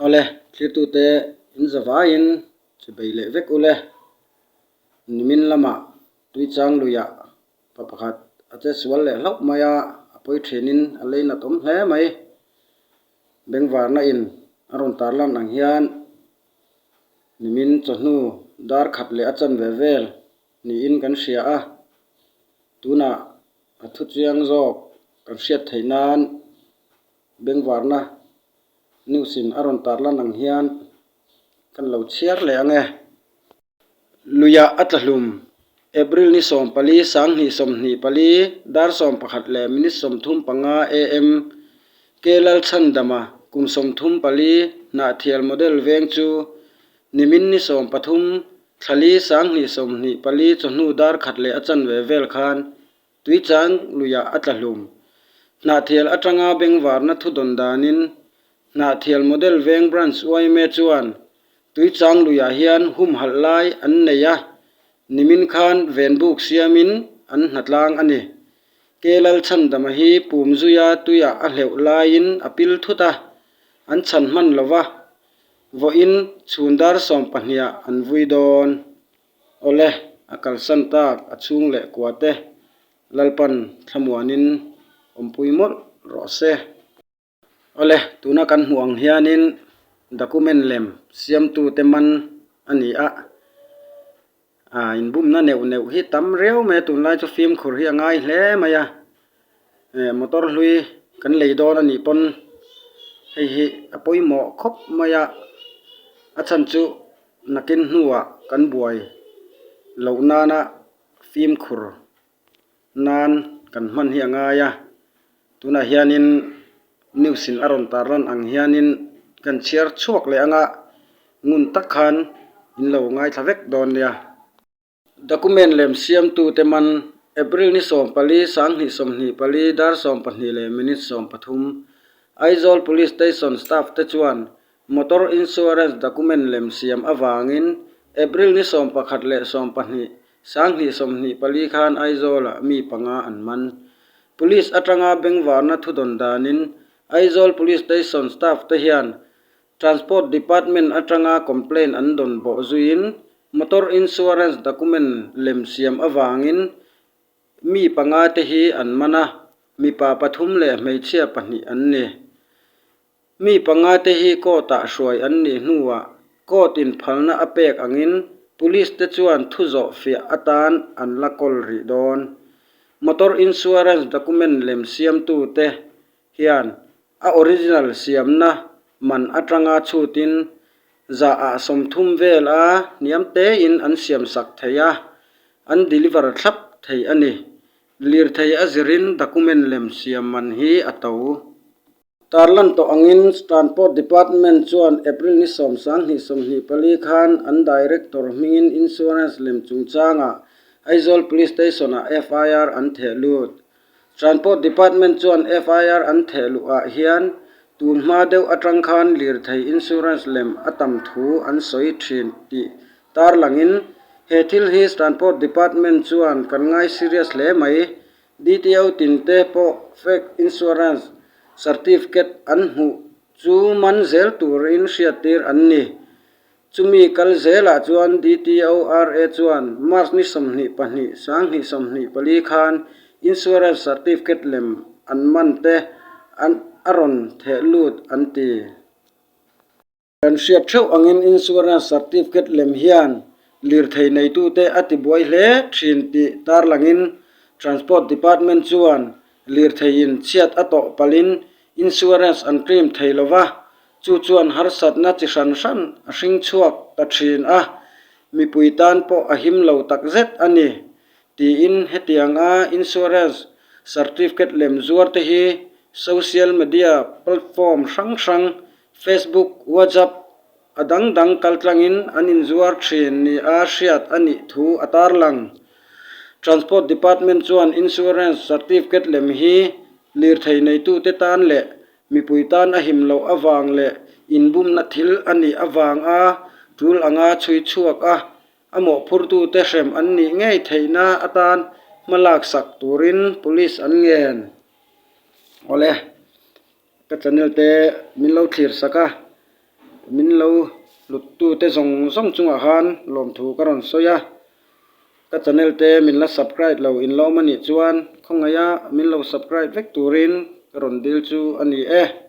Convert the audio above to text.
Awle, thlirtute in zavaiin chibei leh vek ule. Nimin lamah Tuichang luiah pa pakhat a che sual leh hlauh mai a, a pawi thinin a lei nat awm hle mai. Bengvarna in a rawn tarlan ang hian nimin chawhnu dar khat leh a chanve vel niin kan hria a, tunah a thu chiang zawk kan hriat theih nan bengvarna news in a rawn tarlan ang hian kan lo chhiar leh ang e. Luiah a tla hlum. April ni 14, 2024, dar 11 leh minute 35 am, K Lalchhandama, kum 34, Hnahthial Model veng chu nimin ni 13, thlali 2024 chawhnu dar khat leh a chanve vel khan Tuichang luiah a tla hlum. Hnahthial atanga bengvarna thu dawn danin Hnahthial Model Veng Branch yma chuan Tuichang luiah hian humhalh lai an nei a, nimin khan venbuk siamin an hnatlang a ni. Ke Lalchhandama hi pum zuia tuiah a hleuh laiin a pil thut a, an chhan hman lo va, vawiin chhun dar sawmpahniah an vui dawn. Awle, a kalsan tak a chhung leh kua te Lalpan thlamuanin awmpui mawlh rawh se. Awle, tuna kan hmuh ang hianin document lem siamtute man a ni a, ah inbumna neuh neuh hi tam riau mai a, tunlai chu fimkhur hi a ngai hle mai a, eh motor hlui kan lei dawn a nih pawn hei hi a pawimawh khawp mai a, a chhan chu nakin hnuah kan buai loh nana fimkhur nan kan hman hi a ngai a, tunah hianin news in a rawn tar lan ang hianin kan chhiar chhuak leh anga ngun tak khan in lo ngaithla vek dawn nia. Document lem siamtute man April ni 14, 2024 dar 12 leh minute 13 Aizawl Police Station staff te chuan Motor insurance document lem siam avangin April ni 11 leh 12, 2024 khan Aizawlah mi panga an man. Police atanga bengvarna thudawn danin Aizawl Police Station staff te hian Transport Department atanga complaint an dawn bawh zuiin motor insurance document lem siam avangin mi panga te hi an man a, mipa pathum leh hmeichhia pahnih an ni. Mi panga te hi court-ah hruai an nih hnuah court in phalna a pek angin police te chuan thu zawh fiah atan an la kawl rih dawn. Motor insurance document lem siamtu te hian a original siamna man atanga chhutin za ah 30 vel a hniam tein an siamsak thei a, an deliver thlap thei a ni. Lirthei a zirin document lem siam man hi a to. Tarlan tawh angin Transport Department chuan April ni 10, 2024 khan an Director hmingin Insurance lem chungchangah Aizawl Police Station-ah FIR an theh lut. Transport Department chuan FIR an theh luhah hian tun hma deuh atang khan lirthei insurance lem a tam thu an sawi thin tih tarlangin he thil hi Transport Department chuan kan ngai serious hle mai. DTO tinte pawh fake insurance certificate an hmuh chu man zel turin hriattir an ni. Chumi kal zelah chuan DTORA chuan March ni 22, 2024 khan insurance certificate lem an man te an a rawn theh lut an ti. Kan hriat theuh angin insurance certificate lem hian lirthei neitute a tibuai hle thin tih tarlangin Transport Department chuan lirtheiin chhiat a tawh palhin insurance an claim thei lo va, chu chuan harsatna chi hran hran a hring chhuak ta thin a, mipui tan pawh a him lo takzet a ni tiin hetianga insurance certificate lem zuar te hi social media platform hrang hrang Facebook, WhatsApp a dang dang kaltlangin an inzuar thin nia hriat a nih thu a tarlang. Transport Department chuan insurance certificate lem hi lirthei neitute tan leh mipui tan a him loh avang leh inbumna thil a nih avanga tul anga chhui chhuak a, a mawhphurtute hrem an nih ngei theihna atan hma laksak turin police an ngen. Awle. Ka channel te min lo thlir sak a, Min lo hluttute zawng zawng chungah khan lawmthu ka rawn sawi a. Ka channel te min la subscribe lo in la awm a nih chuan khawngaiha min lo subscribe vek turin ka rawn dil chu a ni e.